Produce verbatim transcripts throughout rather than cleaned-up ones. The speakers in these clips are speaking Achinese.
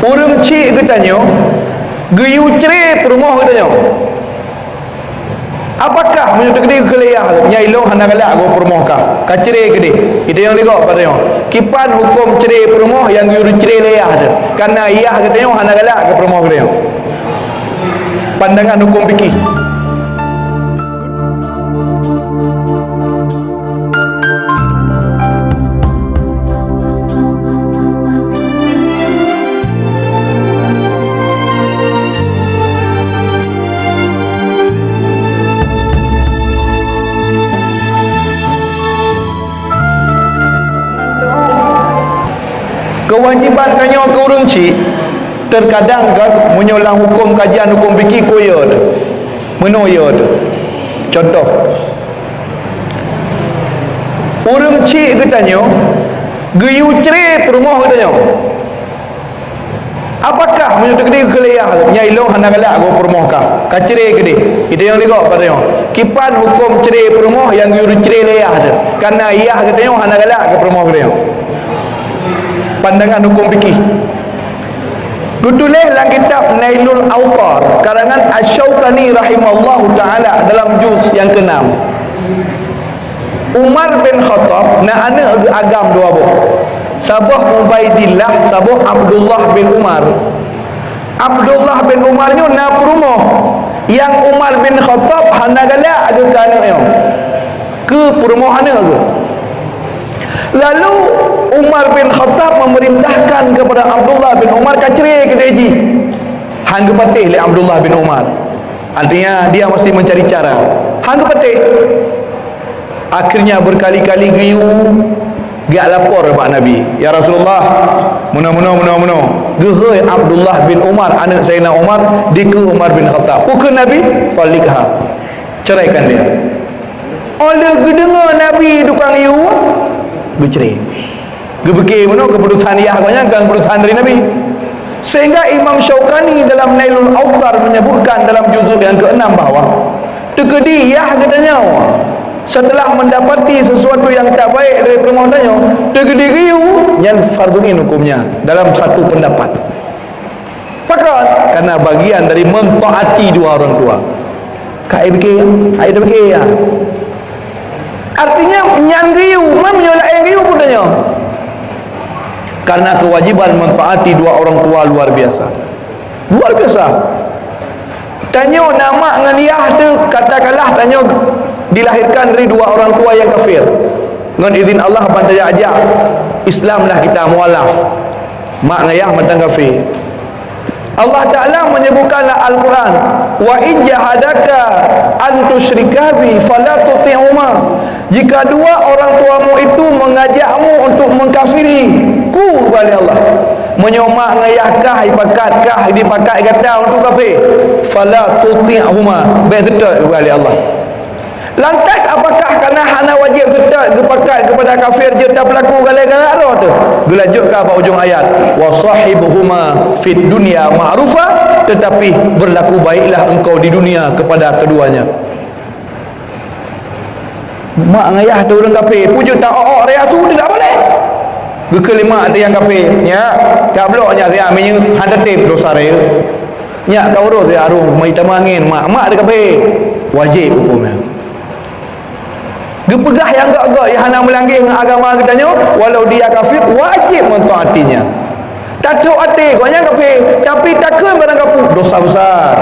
Ureuëng chik geutanyoe geuyue cre peurumoh geutanyoe. Apakah meunyoe teukeudi keu lé yah, nyan ilong hana galak goe peurumoh kah? Ka cre keudeh. Geutanyoe ligok bak tanyoe. Kiban huköm cre peurumoh nyang geuyue cre lé yah teuh? Kareuna yah geutanyoe hana galak keu peurumoh geutanyoe. Pandangan huköm fikih. Keuwajéban tanyoe keu ureuëng chik, teukadang kan meunyoe lam huköm kajian huköm fikih keu yö teuh. Meunoe yö teuh. Cuntoh, ureuëng chik geutanyoe geuyue cre peurumoh geutanyoe. Apakah meunyoe teukeudi keu lé yah, nyan ilong hana galak goe peurumoh kah? Ka cre keudeh. Geutanyoe ligok bak tanyoe. Kiban huköm cre peurumoh nyang geuyue cre lé yah teuh? Kareuna yah geutanyoe hana galak keu peurumoh geutanyoe. Pandangan huköm fikih. Geutuléh lam kitab Nailul Awtar karangan Asy-Syaukani rahimahullahu taala dalam juz nyang keenam. Umar bin Khattab na aneuëk geuh agam dua boh. Saboh Ubaidillah, saboh Abdullah bin Umar. Abdullah bin Umar nyoe na peurumoh nyang Umar bin Khattab hana galak geuh keu aneuëk nyoe. Keu peurumoh aneuëk geuh. Lalu Umar bin Khattab memerintahkan kepada Abdullah bin Umar ka cre keudeh jih. Han geupatéh lé Abdullah bin Umar. Artinya, dia masih mencari cara. Han geupatéh. Akhirnya berkali-kali geuyue geulapor bak Nabi, "Ya Rasulullah, meunoe, meunoe, meunoe, meunoe. Geuhôi Abdullah bin Umar, aneuëk Saidina Umar, dikeue Umar bin Khattab." Peue kheun Nabi? "Thalikha. Ceraikan dia." Óh lheueh geudeungoe Nabi tukang yue, geucre. Geupike meunoe keuputusan yah gobnyan kon keuputusan dari Nabi. Sehingga Imam Syaukani dalam Nailul Awtar menyebutkan dalam juzuk yang keenam bahwa teukeudi yah geutanyoe setelah mendapati sesuatu yang tak baik dari peurumoh tanyoe, teukeudi geuyue, nyan fardhu ain hukumnya dalam satu pendapat. Pakon? Karena bagian dari mentaati dua orang tua. Ka ai pike, ai pike ya. Artinya nyan geuyue, man meunyoe laén geuyue pun tanyoe. Karena kewajiban mentaati dua orang tua luar biasa. Luar biasa. Tanyoe na mak ngon yah teuh, katakanlah tanyoe dilahirkan dari dua orang tua yang kafir. Ngon izin Allah ban tajak-jak Islam lah kita mualaf. Mak ngon yah mantong kafir. Allah Taala menyebutkan dalam Al-Quran, "Wa in jahadaka an tusyrika bi fala tuti'huma." Jika dua orang tuamu itu mengajakmu untuk mengkafiri, ku, kheun Allah. Meunyoe mak ngon yah kah jipakat, kah jipakat gata untuk kafé, fala tuti'huma, bék seutôt, kheun Allah. Lantas, apakah kana hana wajéb seutôt geupakat keupada kafir jeuet tapeulaku galak-galak droe teuh? Geulanjut ka bak ujong ayat, "Wa sahibuhuma fid dunya ma'rufa," tetapi berlaku baiklah engkau di dunia kepada keduanya. Mak ngon yah teuh ureuëng kafé, peue jeuet ta-ok-ok raya su tidak boleh. Geukheun lé mak teuh nyang kafé, "Nyak, ka bloe nyak siat minyeuk, han tatem dosa raya. Nyak ka uroe siat arung, meutamah angén, mak, mak teuh kafé." Wajéb huköm nyan. Geupeugah nyang gét-gét nyang hana meulanggaih ngon agama geutanyoe, walau dia kafir, wajéb mentaatinya. Tatrok até gobnyan kafé, tapi takheun barang kapeue, dosa besar.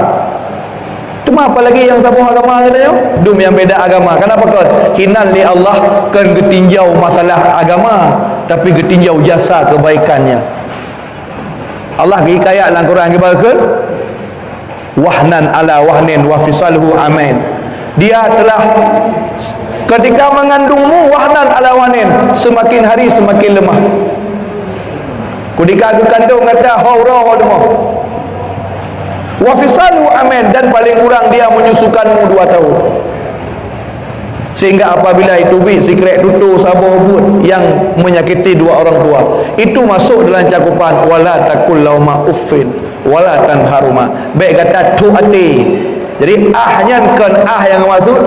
Teuma apalagi nyang saboh agama geutanyoe, dum nyang beda agama. Kenapa kon? Hinan lé Allah kon geutinjau masalah agama, tapi geutinjau jasa kebaikannya. Allah geukheun ayat lam Quran geuba kheun, "Wahnan ala wahnin wa fisaluhu amain." Dia telah ketika mengandungmu, wahnan ala wahnin, semakin hari semakin lemah. Ketika geukandong gata, ho uroe ho leumoh. Wa fisaluhu amain, dan paling kurang dia menyusukanmu dua tahun. Sehingga apabila itu bit sikrek tutoe saboh buet yang menyakiti dua orang tua, itu masuk dalam cakupan wala takul lauma uffin wala tanharuma. Bék gata trok até. Jadi ah nyan kon ah nyang maksud,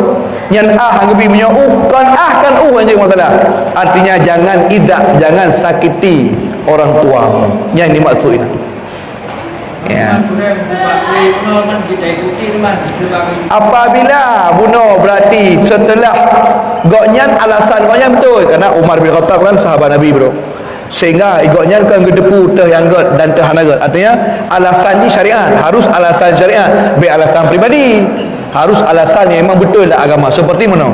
nyan ah nyang geubi meunyoe uh, kon ah kon uh nyang jadi masalah. Artinya jangan idak, jangan sakiti orang tua. Nyan dimaksud itu. Ya. Apabila bunoe, berarti setelah gobnyan, alasan gobnyan beutôi, karena Umar bin Khattab kan sahabat Nabi, bro. Sehingga gobnyan kan geuteupeue teuh nyang gét dan teuh hana gét. Artinya, alasan jih syariat, harus alasan syariat, bèk alasan pribadi. Harus alasan nyang memang beutôi lam agama. Seperti meunoe.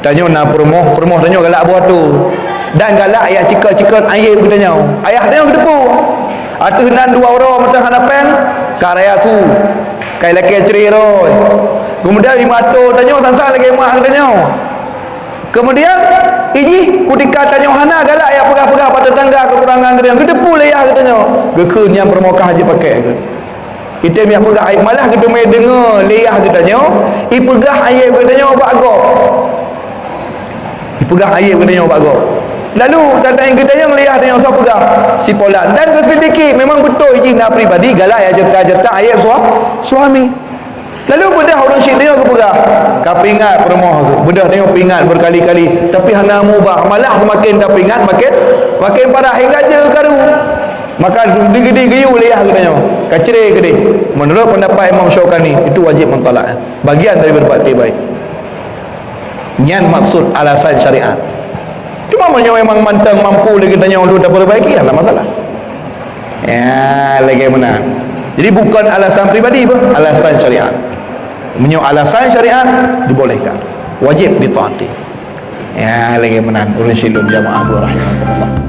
Tanyoe na peurumoh, peurumoh tanyoe galak boh atoe. Dan galak ayah cikot-cikot ayeb geutanyoe. Ayah tanyoe geuteupeue. Ateueh nan dua uroe mantong hana péng, ka raya su. Ka ilakèe cre roh. Kemudian, imoto tanyoe sang-sang lagèe mak geutanyoe. Kemudian, ijih kutika tanyoe hana galak jak peugah-peugah bak teutangga keukurangan geutanyoe. Geuteupeue lé yah geutanyoe. Geukheun nyang peurumoh ka jipakèk geuh. Item jak peugah ayeb, malah geuteumé deungoe lé yah geutanyoe, ipeugah ayeb geutanyoe bak gob. Ipeugah ayeb geutanyoe bak gob. Lalu, dan geutanyoe lé yah tanyoe soe peugah, si Polan. Dan keuseudikit, memang beutôi jih na pribadi galak jak cerita-cerita ayeb sua-, suami. Lalu beudôh ureueng syik tanyoe geupeugah, ka peuingat peurumoh tu. Beudôh tanyoe peuingat berkali-kali, tapi hana mubah. Malah semakin tapeuingat, makin, makin parah hingga jeuet karu. Maka di, di, geuyue lé yah geutanyoe, ka cre keudeh. Menurut pendapat Imam Syaukani, itu wajib mentalak. Bagian dari berbakti baik. Nyan maksud alasan syariat. Cuma meunyoe memang mantong mampu lé geutanyoe untuk taperbaiki, ya, tak masalah. Ya, lagèe meunan. Jadi, bukan alasan pribadi pun, alasan syariat. Meunyoe alasan syariat, dibolehkan. Wajib ditaati. Ya, lagèe meunan. Ureueng syik lôn jamaah rahimakumullah.